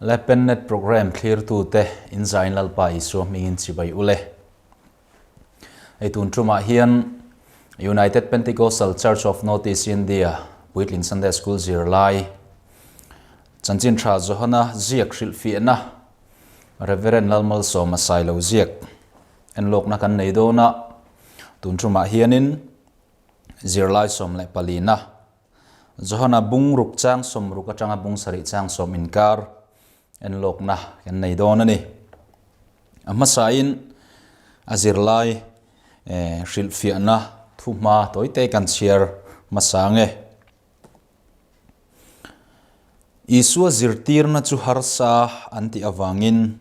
Le Pennet Programme thlirtute in zain Lalpa Isua hmingin chibai ule. Hei tun tumah hian United Pentecostal Church of North East India Puitling Sunday School zirlai Chanchin Tha Johana ziak hrilhfiahna Reverend Lalmalsawma Sailo ziak enlawkna kan nei dawn a, tun tumah hianin zirlai 14na Johana bung ruk chang 60 atanga bung sarih chang sawm inkar enlawkna kan nei dawn a ni. A hmasain a zirlai hrilhfiahna thuhma tawite kan chhiar hmasa nge. Isua zirtirna chu harsa an tih avangin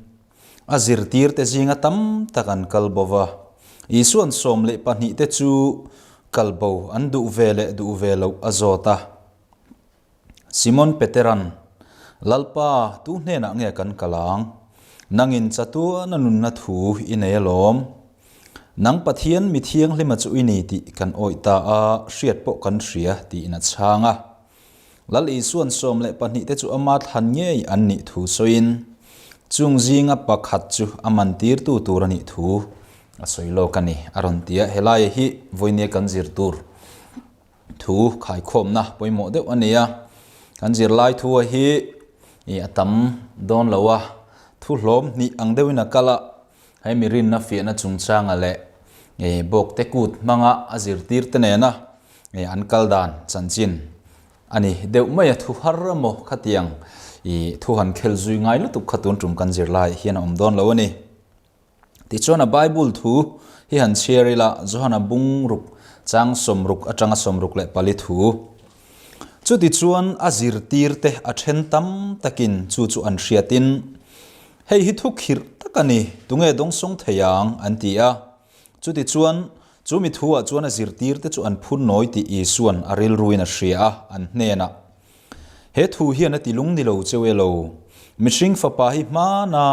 a zirtirte zinga tam tak an kal bo va. Isua'n 12 te chu kal bo an duh ve leh duh ve loh a zawt a. Simon Petera'n, Lalpa, tu hnenah nge kan kal ang? Nangin chatuana nunna thu i nei alawm. Nang Pathian mi thianghlima chu i ni tih kan awih ta a, hriat pawh kan hria, tiin a chhang a. Lal Isua'n 12 te chu ama thlan ngei an nih thu sawiin, chung zinga pakhat chu a mantirtu tur a nih thu a sawi lawk a ni, a rawn ti a. Helai hi vawinia kan zir tur thu khaikhawmna pawimawh deuh a ni a, kan zirlai thu a hi i a tam dawn lo a, thu hlawm hnih ang deuhin a kal a, hei mi rinna fiahna chungchanga leh i bawkte kut hmanga a zirtir te nena i an kal dan chanchin a ni deuh mai a, thu har emaw khatiang i thu han khel zui ngai lutuk kha tun tum kan zirlai hian a awm dawn lo a ni. Tichuan a Bible thu hi han chhiar ila, Johana bung ruk chang 60 atanga 64 thu. Chutichuan a zirtirte a then tam takin chu chu an hriatin, Hei hi thu khirh tak a ni, tunge dawngsawng thei ang? an ti a. Chutichuan chu mi thuah chuan a zirtirte chu an phun nawi tih Isua'n a rilruin a hria a, an hnenah, He thu hian a ti lung ni lo cheu e lo. Mihring fapa hi hmana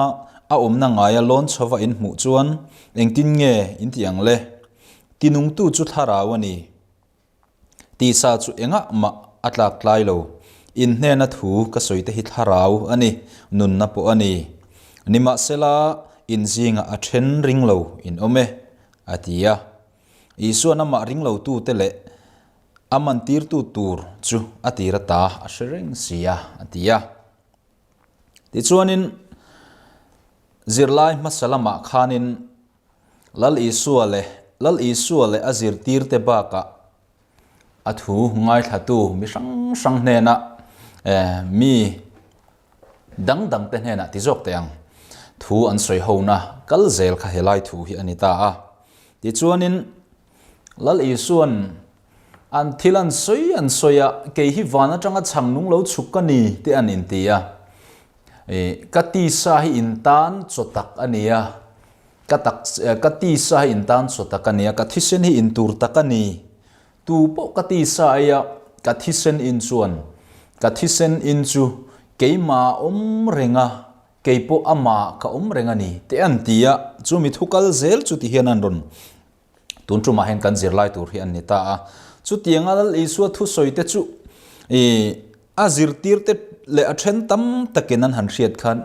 a awmna ngaia lawn chhova in hmuh chuan engtin nge in ti ang le? Tinungtu chu thlarau a ni. Tisa chu engah mah a tlak tlai lo. In hnena thu ka sawi te hi thlarau a ni, nunna pawh a ni. Nimahsela, in zingah a then ring lo in awm e, a ti a. Isuan amah ring lotute leh A mantirtu tur chu a tir ata a hre reng si a, a ti a. Tichuanin, zirlai hmasa lamah khanin Lal Isua leh Lal Isua leh a zirtirte bakah a thu ngaithlatu mi hrang hrang hnena mi dang dangte hnenah ti zawk teh ang thu an sawi hona kal zel kha helai thu hi a ni ta a. Tichuanin, Lal Isua'n an thil an sawi an sawi a, kei hi van atanga chhang nung lo chhuk ka ni tih an inti a. Ka tisa hi in tan chaw tak a ni a, ka tak ka tisa hi in tan chaw tak a ni a, ka thisen hi in tur tak a ni. Tu pawh ka tisa aia ka thisen in chuan ka thisen in chu keimah awm reng a, Kei pawh amah ka awm reng a ni, te an ti a, chu mi thu kal zel chu ti hian an rawn tun tumah hian kan zirlai tur hi an ni ta a. Chutianga Lal Isua thusawi te chu i a zirtir te leh a then tam takin an han hriat khan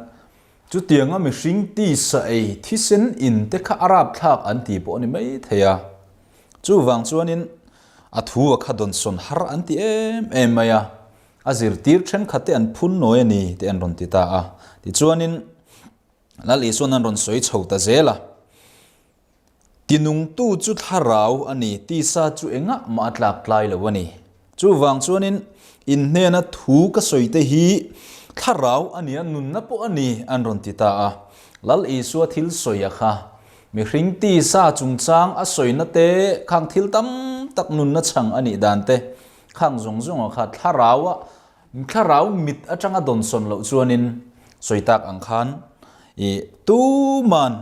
chutianga mihring tisa ei thisen in te kha a rapthlak an ti pawh a ni mai thei a. Chuvang chuanin a thu a kha dawnsawn har an ti em em mai a. A zirtir thenkhat te an phun nawi a ni tih an rawn ti ta a. Tichuanin Lal Isua'n an rawn sawi chho ta zel a. Tinungtu chu thlarau a ni, tisa chu engah mah a tlak tlai lo a ni. Chuvang chuanin in hnena thu ka sawi te hi thlarau a ni a, nunna pawh a ni an rawn ti ta a. Lal Isua thil sawi a kha mihring tisa chungchang a sawina te khang thil tam tak nunna chhang a nih dan te Khang zawng zawnga kha thlaraua thlarau mit atanga dawnsawn loh chuanin sawi tak ang khan i tuman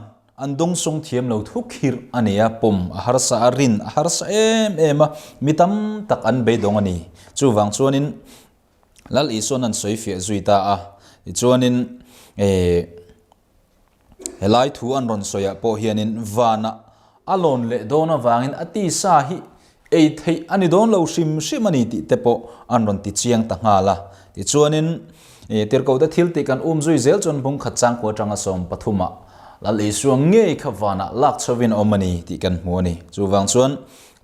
an dawngsawng thiam lo thu khirh a ni a, pawm a harsa a, rin a harsa em em a, mi tam tak an beidawng a ni. Chuvang chuanin Lal Isuan an sawi fiah zui ta a, tichuanin e Helai thu an rawn sawiah pawh hianin vanah a lawn leh dawn avangin a tisa hi ei theih a ni dawn lo hrim hrim a ni tih te pawh an rawn ti chiang ta nghal a. Tichuanin Tirhkohte thil tih kan um zui zel chuan bung khat changkua atanga 13 ah Lal Isua ngei kha vanah lak chhovin a awm a ni tih kan hmu a ni. Chuvang chuan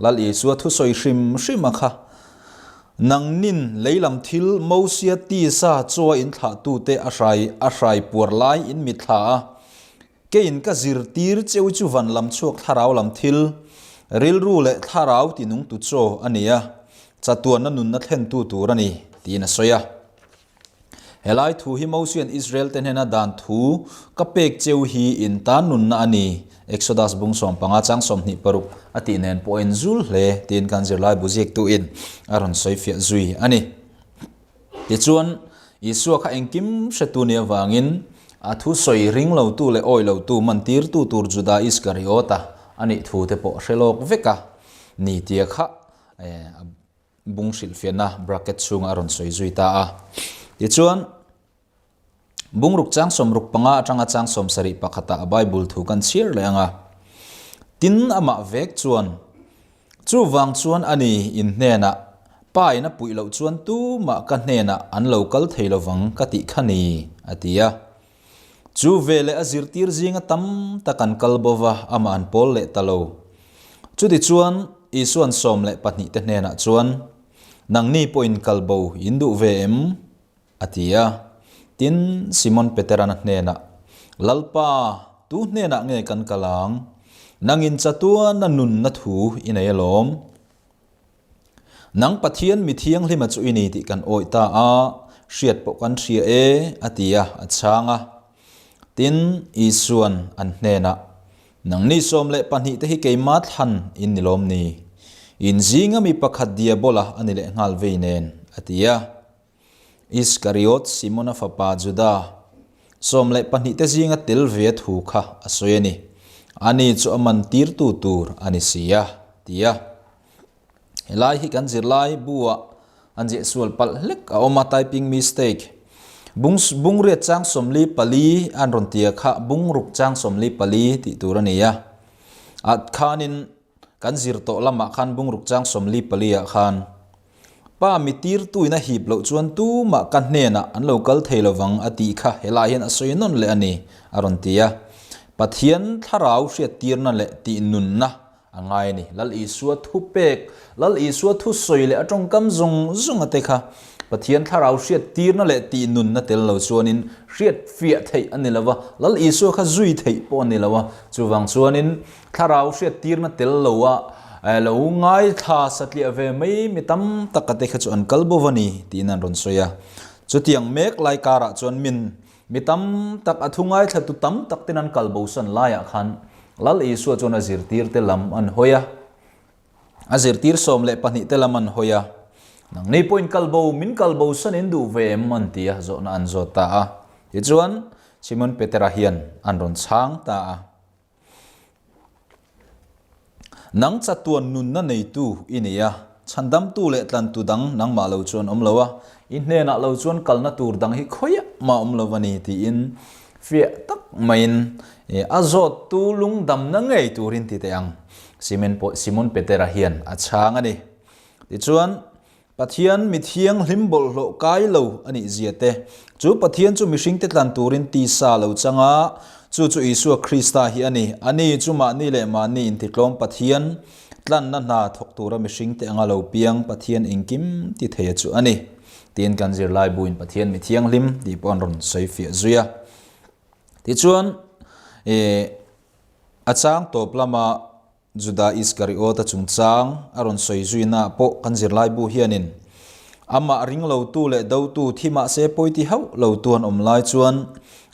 Lal Isua thusawi hrim hrim a kha nangnin lei lam thil Mosia tisa chaw a inthlahtute a hrai a hrai puar lai in mitthla a, Keiin ka zirtir cheu chu van lam chhuak thlarau lam thil, rilru leh thlarau tinungtu chaw a ni a, chatuanna nunna thlentu tur a ni, tiin a sawi a. Helai thu hi Mosian Israel te hnena dan thu ka pek cheu hi in tan nunna a ni, Exodus bung 15 chang 26 a tih nen pawh a inzul hle, tiin kan zirlai bu ziaktuin a rawn sawi fiah zui a ni. Tichuan, Isua kha engkim hretu nih avangin a thu sawi ring lotu leh awi lotu mantirtu tur Juda Iskariota a nih thu te pawh a hre lawk vek a ni tia kha a bung hrilhfiahna bracket chhungah a rawn sawi zui ta a. Tichuan, Bungruk chang 65 atanga chang 71 ah a Bible thu kan chhiar leh ang a. Tin, amah vek chuan, Chuvang chuan a ni in hnenah, Pa in a puih loh chuan tumah ka hnenah an lo kal thei lovang ka tih kha ni, a ti a. Chu veleh a zirtir zinga tam tak an kal bo va, amah an pawl leh ta lo. Chutichuan, Isua'n 12 te hnenah chuan, Nangni pawhin kal bo in duh ve em? A ti a. Tin, Simon Peteran a hnenah, Lalpa, tu hnenah nge kan kal ang? Nangin chatuana nunna thu i nei alawm. Nang Pathian mi thianghlima chu i ni tih kan awih ta a, hriat pawh kan hria e, a ti a, a chhang a. Tin, Isuan an hnenah, Nangni 12 te hi keima thlan in ni lawm ni? In zinga mi pakhat Diabola a ni leh nghal vei nen, a ti a. Iskariot Simona fapa Juda, 12 te zinga tel ve thu kha a sawi a ni. Ani chu a man tirtu tur a ni si a, ti a. Helai hi kan zirlai bu-ah an ziah sual palh hlek a awm a, typing mistake. Bung, bungriat chang 44 an rawn tia kha bungruk chang 44 tih tur a ni a. At khanin kan zir tawh lamah khan bungruk chang 44 ah khan Pa mi tirtuin a hip loh chuan tumah ka hnenah an lo kal thei lovang a tih kha helai hian a sawi nawn leh a ni, a rawn ti a. Pathian thlarau hriattirna leh tihnunna a ngai a ni. Lal Isua thupek, Lal Isua thusawi leh a tawngkam zawng zawng a te kha Pathian thlarau hriattirna leh tihnunna tel lo chuanin hriatfiah theih a ni lo va, Lal Isua kha zui theih pawh a ni lo a. Chuvang chuanin Thlarau hriattirna tel lo a lo ngaithla satliah ve mai mi tam tak a te kha chu an kal bo va ni tiin an rawn sawi a. Chutiang mek lai karah chuan min mi tam tak a thu ngaithla tu tam tak ten an kal bosan laiah khan Lal Isua chuan a zirtirte lam an hawi a. A zirtir 12 te lam an hawi a. Nangni pawhin kal bo min kal bosan in duh ve em an ti a, zawhna an zawt ta a. Tichuan Simon Petera hian an rawn chhang ta a. Nang chatuan nunna neitu i ni a, chhandamtu leh tlantu dang nangmah lo chuan awm lo a, i hnenah lo chuan kalna tur dang hi khawiah mah awm lo a ni tiin fiah tak maiin a zawttu lungdamna ngei turin ti teh ang Simon Petera hian a chhang a ni. Tichuan, Pathian mi thianghlim bawlhhlawh kai lo a nih zia te, chu Pathian chu mihringte tlan turin tisa lo chang a, chu chu Isua Krista hi a ni. Ani chu mahni leh mahni intitlawm Pathian tlanna hna thawk tura mihringte anga lo piang Pathian engkim ti theia chu a ni. Tiin kan zirlai buin Pathian mi thianghlim tih pawh an rawn sawi fiah zui a. Tichuan, a chang tawp lama Juda Iskariota chungchang a rawn sawi zuina pawh kan zirlai bu hianin amah ring lotu leh dotu thi mahse pawiti hauh lotu an awm lai chuan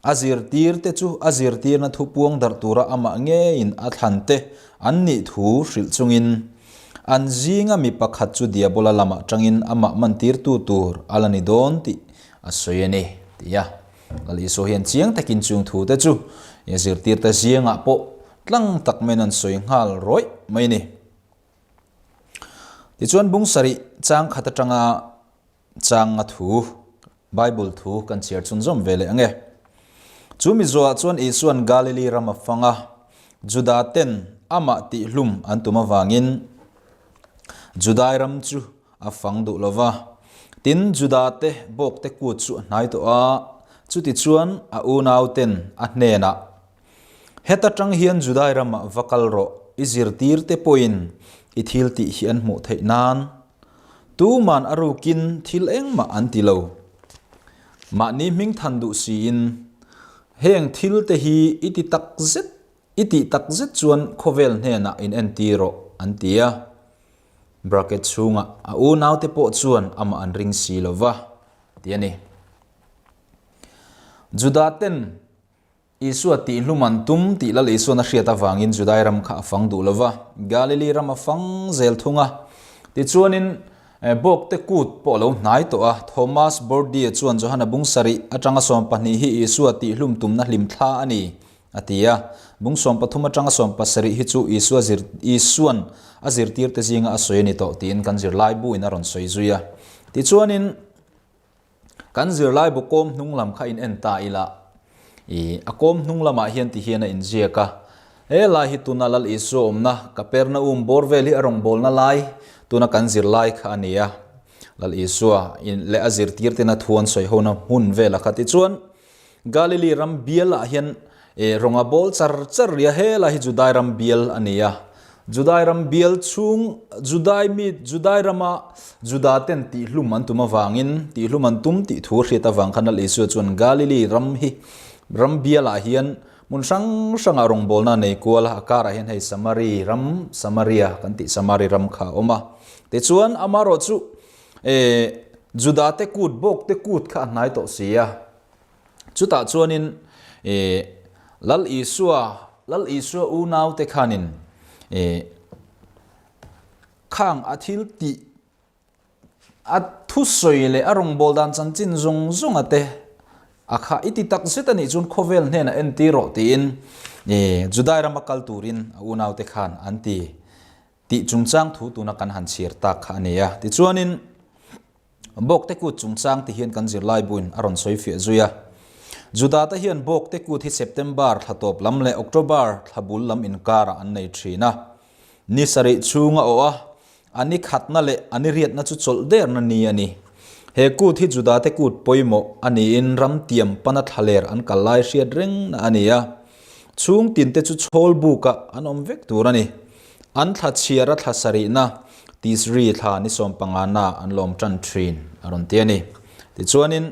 a zirtirte chu a zirtirna thu puang darh tura amah ngeiin a thlante an nih thu hrilh chungin an zinga mi pakhat chu Diabola lamah tangin amah mantirtu tur a la ni dawn tih a sawi a ni, ti a. Lal Isua hian chiang takin chung thute chu zirtirte zingah pawh Tlang tak maiin an sawi nghal rawih mai a ni. Tichuan bung sarih chang khat atanga chang nga thu, Bible thu kan chhiar chhunzawm ve leh ang e. Chu mi zuah chuan Isua'n Galili ram a fang a, Juda ten amah tihhlum an tum avangin Judai ram chu a fang duh lo va. Tin, Juda-te bawkte kut chu a hnai tawh a, chutichuan a unauten a hnenah, Heta tang hian Judai ramah va kal rawh, i zirtirte pawhin i thil tih hi an hmuh theih nan. Tuman a rukin thil engmah an ti lo. Mahni hming than duh siin, heng thil te hi i ti tak zet, i tih tak zet chuan khawvel hnenah in entir rawh, an ti a. Bracket chhungah a unaute pawh chuan amah an ring si lo va, ti a ni. Juda ten Isua tihhlum an tum tih Lal Isuan a hriat avangin Judai ram kha a fang duh lo va, Galili ram a fang zel thung a. Tichuanin, Bawkte kut pawh a lo hnai tawh a, Thomas Bordier chuan Johana bung sarih atanga 12 hi Isua tihhlum tumna hlim thla a ni, a ti a. Bung 13 atanga 17 hi chu Isua zir Isuan a zirtirte zinga a sawi a ni tawh tiin kan zirlaibuin a rawn sawi zui a. Tichuanin, Kan zirlai bu kawm hnung lam kha in en ta ila, i a kawm hnung lamah hian ti hian a inziak a, He lai hi tuna Lal Isua awmna Kapernaum bawr vel hi a rawngbawlna lai tuna kan zirlai kha a ni a, Lal Isua in leh a zirtirtena thu an sawi hona hmun vela kha tichuan Galili ram bial ah hian rawng a bawl char char ria helai hi Judai ram bial a ni a. Judai ram bial chhung Judai mi Judai rama Juda ten tihhlum an tum avangin tihhlum an tum tih thu a hriat avang khan Lal Isua chuan Galili ram hi ram bial ah hian hmun hrang hrangah rawngbawlna a nei kual a, a karah hian hei Samari ram Samaria kan tih Samari ram kha a awm a. Tichuan amaherawh chu Juda te kut bawk te kut kha a hnai tawh si a. Chutah chuanin Lal Isua, Lal Isua unaute khanin khang a thil tih, a thusawi leh a rawngbâwl dan chanchin zawng zawnga te a kha i ti tak zet a nih chuan khawvel hnenah entir rawh tiin Judai rama kal turin a unaute khan an ti tih chungchang thu tuna kan han chhiar tak kha a ni a. Tichuanin. Bawkte kut chungchang ti hian kan zirlaibuin a rawn sawi fiah zui a. Judate hian Bawkte kut hi September thla tawp lam leh October thla bul lam inkarah an nei thin a. Ni sarih chhung a awh a, a ni khatna leh a ni riatna chu chawlh derna ni a ni. He kut hi Judate kut pawimawh a niin ram tiam pana thlaler an kal lai hriat rengna a ni a. Chhung tinte chu chhawl bukah an awm vek tur a ni. An thla chhiar a thla sarihna, Tisri thla ni sawmpangana an lawm tan thin a rawn ti a ni. Tichuanin,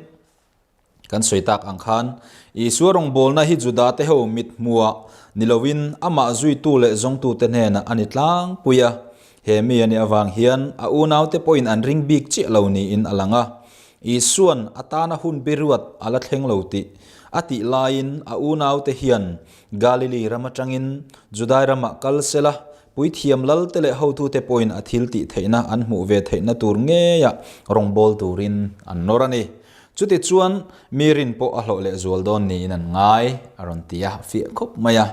kan sawi tak ang khan, Isua rawngbawlna hi Judate ho mithmuah ni loin amah zuitu leh zawngtute hnenah a ni tlangpui a. He mi a nih avang hian a unaute pawhin an ring bik chiah lo niin a lang a. Isuan a tana hun biruat a la thleng lo tih a tih laiin a unaute hian Galili ram atangin Judai ramah kal sela, puithiam lalte leh hotute pawhin a thil tih theihna an hmuh ve theihna tur ngeia rawngbâwl turin an nawr a ni. Chutichuan, mi rin pawh a hlawh lehzual dawn niin an ngai, a rawn ti a, fiah khawp mai a.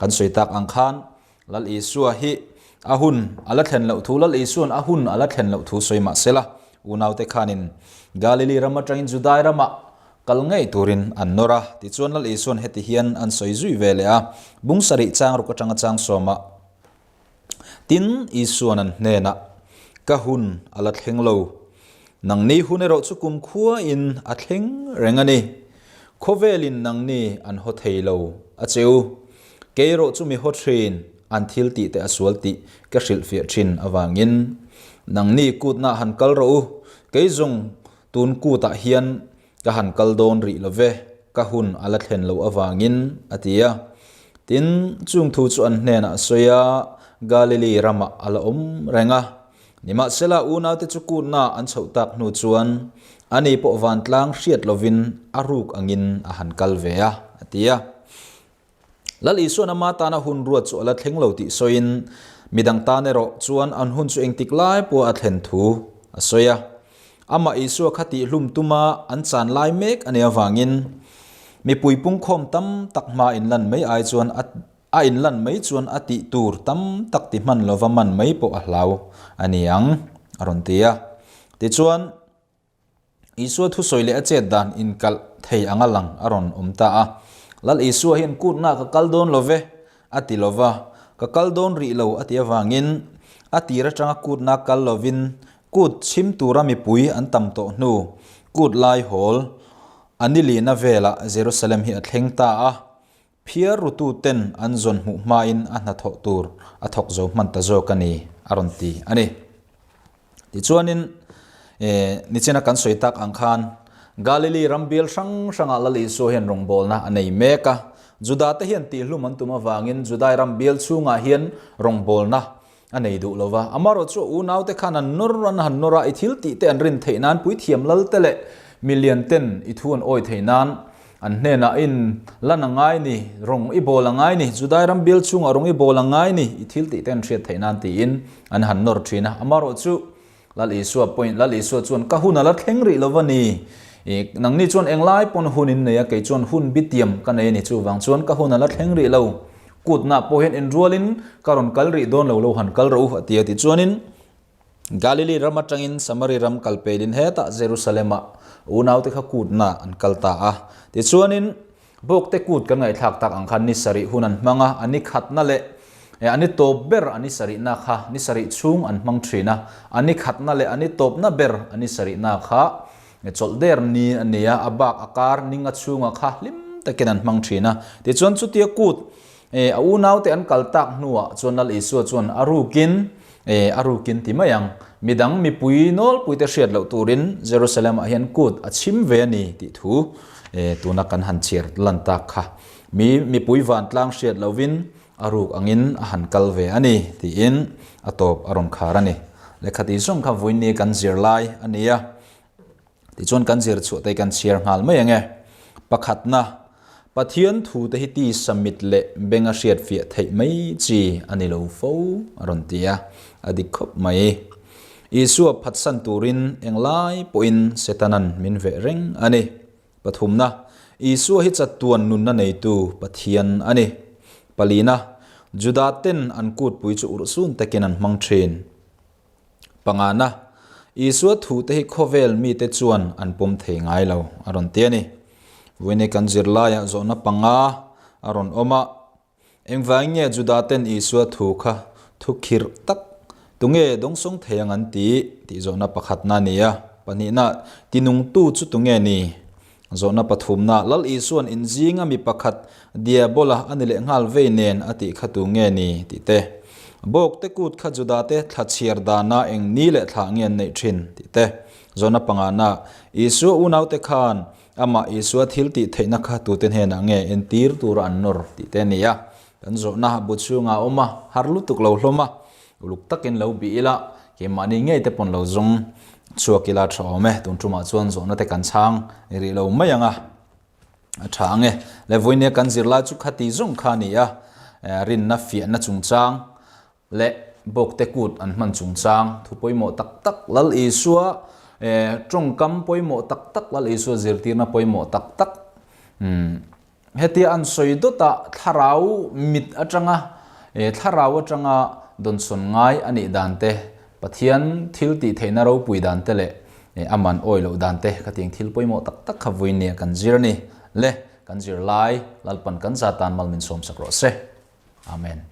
Kan sawi tak ang khan, Lal Isua hi a hun a la thlen loh thu, Lal Isua'n a hun a la thlen loh thu sawi mah sela, unaute khanin Galili ram atangin Judai ramah kal ngei turin an nawr a. Tichuan Lal Isua'n heti hian an sawi zui ve leh a, bung sarih chang ruk atanga chang sawmah, Tin, Isua'n an hnenah, Ka hun a la thleng lo. Nangni hun erawh chu kumkhuain a thleng reng a ni. Khawvelin nangni an haw thei lo a che u. Kei erawh chu mi haw thin, an thil tih te a sual tih ka hrilhfiah thin avangin nangni kutnah han kal rawh u, kei zawng tun kutah hian ka han kal dawn rih lo ve, ka hun a la thlen loh avangin, a ti a. Tin, chung thu chu an hnenah a sawi a, Galili ramah a la awm reng a. Nimahsela, unaute chu kutna an chhoh tak hnu chuan ani pawh vantlang hriat lovin a ruk angin a han kal ve a, a ti a. Lal Isuan ama tana hun ruat chu a la thleng lo tih sawiin, midang tan erawh chuan an hun chu engtik lai pawha a thlen thu a sawi a. Amah Isua kha tihhlum tuma an chan lai mek a nih avangin mipui pungkhawm tam tak hma inlan mai ai chuan a A inlan mai chuan a tih tur tam tak ti hman lova man mai pawh a hlau a ni ang, a rawn ti a. Tichuan, Isua thusawi leh a chet dan inkalh thei anga lang a rawn awm ta a. Lal Isua hian kutna ka kal dawn lo ve, a ti lova, ka kal dawn rih lo a ti avangin a tir atanga kutna kal lovin. Kut chhim tura mipui an tam tawh hnu, kut lai hawl a ni lihna velah Jerusalem hi a thleng ta a. Phiar rututen an zawn hmuh hmain a hnathawh tur a thawk zo hman ta zawk a ni, a rawn ti a ni. Tichuanin, nichina kan sawi tak ang khan, Galili ram bial hrang hrangah Lal Isua hian rawngbawlna a nei mek a. Judate hian tihhlum an tum avangin Judai ram bial chhungah hian rawngbawlna a nei duh lo va. Amarawh chu a unaute khan an nawr an han nawr a, i thil tihte an rin theih nan puithiam lalte leh milian ten i thu an awi theih nan An hnenah in lan a ngai ni, rawng i bawl a ngai ni, Judai ram bial chungah rawng i bawl a ngai ni, i thil tih te an hriat theih nan tiin an han nawr thin a. Amarawh chu Lal Isua pawhin, Lal Isua chuan ka hun a la thleng rih lo va ni, i nangni chuan englai pawn hun in nei a, kei chuan hun bitiam ka nei a ni, chuvang chuan ka hun a la thleng rih lo, kutnah pawh hian inrualin ka rawn kal rih dawn lo, lo han kal rawh u a ti a. Tichuanin Galili ram atangin Samari ram kal pelin hetah Jerusalem-ah unaute kha kutna an kal ta a. Tichuanin, Bawkte kut kan ngaihthlak tak ang khan ni sarih hun an hmang a, a ni khatna leh a ni tawp ber a ni sarihna kha ni sarih chhung an hmang thin a, a ni khatna leh a ni tawpna ber a ni sarihna kha chawlh der ni a ni a, a bak a kar ninga chhunga kha hlim takin an hmang thin a. Tichuan chutia kut a unaute an kal tak hnuah chuan Lal Isua chuan a rukin E, a rukin ti mai ang. Midang mipui nawlpuite hriat loh turin Jerusalem-ah hian kut a chhim ve a ni tih thu e, tuna kan han chhiar lan tak kha. Mi mipui vantlang hriat lohvin a ruk angin a han kal ve a ni tiin a tawp a rawn khar a ni. Lehkha tih zawng kha vawiin ni kan zir lai a ni a. Tichuan kan zir chhuah te kan chhiar nghal mai ang e. Pakhatna, Pathian thu te hi tisa mit leh benga hriat fiah theih mai chi a ni lo fo, a rawn ti a, a dik khawp mai. Isua phatsan turin englai pawhin Setanan min veh reng a ni. Pathumna, Isua hi chatuan nunna neitu Pathian a ni. Palina, Juda ten an kutpui chu urhsun takin an hmang thin. Pangana, Isua thute hi khawvel mite chuan an pawm thei ngai lo, a rawn ti a ni. Vawiin kan zirlaiah zawhna panga a rawn awm a. Engvangin nge Judaten Isua thu kha thu khirh tak tunge dawngsawng thei ang an ti tih zawhna pakhatna a ni a. Pahnihna, tinungtu chu tunge ni? Zawhna pathumna, Lal Isua'n inzinga mi pakhat Diabola a ni leh nghal vei nen a tih kha tu nge ni? tih te. Bawkte kut kha Judate thla chhiar dana eng ni leh thla nge an neih thin? tih te. Zawhna pangana, Isua unaute khan amah Isua thil tih theihna kha tute hnenah nge entir tura an nawr? tih te a ni a. Kan zawhna bu chhungah a awm a, har lutuk lo hlawm a. Uluk takin lo bih ila, keimahni ngei te pawn lo zawng chhuak ila tha awm e. Tun tumah chuan zawhna te kan chhang rih lo mai ang a, a tha ang e. Le vawinia kan zirlai chu khati zawng kha a ni a, rinna fiahna chungchang leh bawkte kut an hman chungchang thu pawimawh tak tak Lal Isua tawngkam pawimawh tak tak Lal Isua zirtirna pawimawh tak tak Hetia an sawi dawtah thlarau mit atanga thlarau atanga dawnsawn ngai a nih dan te, Pathian thil tih theihna ropui dan te leh a man awi loh dan te khatiang thil pawimawh tak tak kha vawiin kan zir a ni. Le, kan zir lai Lalpan kan zatan mal min sawmsak rawh se. Amen.